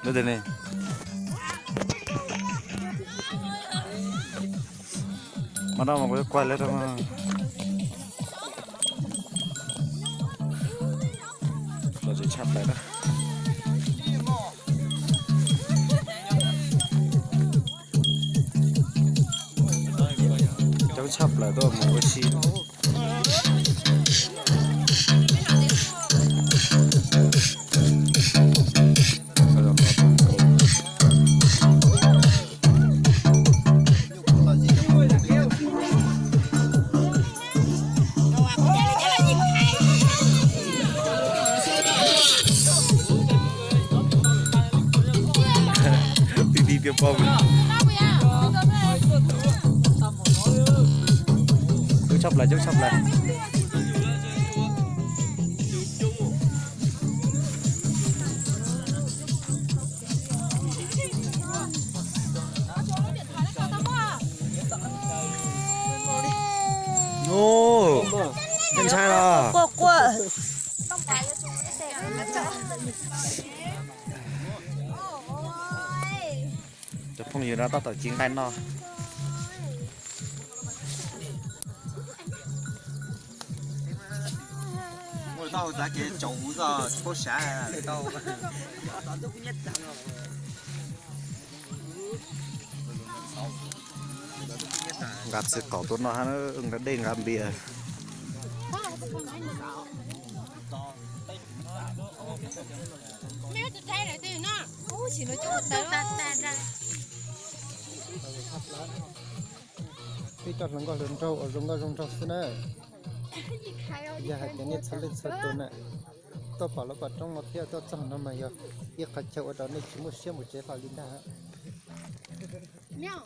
Lub tiag ne. Mas no mas kuv yuav kuaj lawv rau. Los tsis tshaj plaws na. Coob tshaj plaws tuaj mus ua si. Ti ti tiag pom. Coob tshaj plaws, coob tshaj plaws. Ub, ntshai los. Quaj quaj. Cov phooj ywg no tab tom ci nqaij noj. Ua tau txav kev tsaus huv txog paub sav tau. Nqa txiv qaub tuaj noj hab, nqa dej nqa npias. Peb coj hluas nkauj hluas nraug ua zoo nkauj zoo nraug xwb na. Yog hais tias nej txhua leej txhua tus na tuaj pom lub pom roob no thiab tuaj txog no mas yog ib qhov chaw ua rau nej tsis muaj siab mus tsev hlo li ntag. Nyob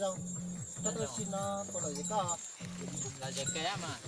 zoo, koj tuaj si no puas lom zem koj? Lom zem kawg mas.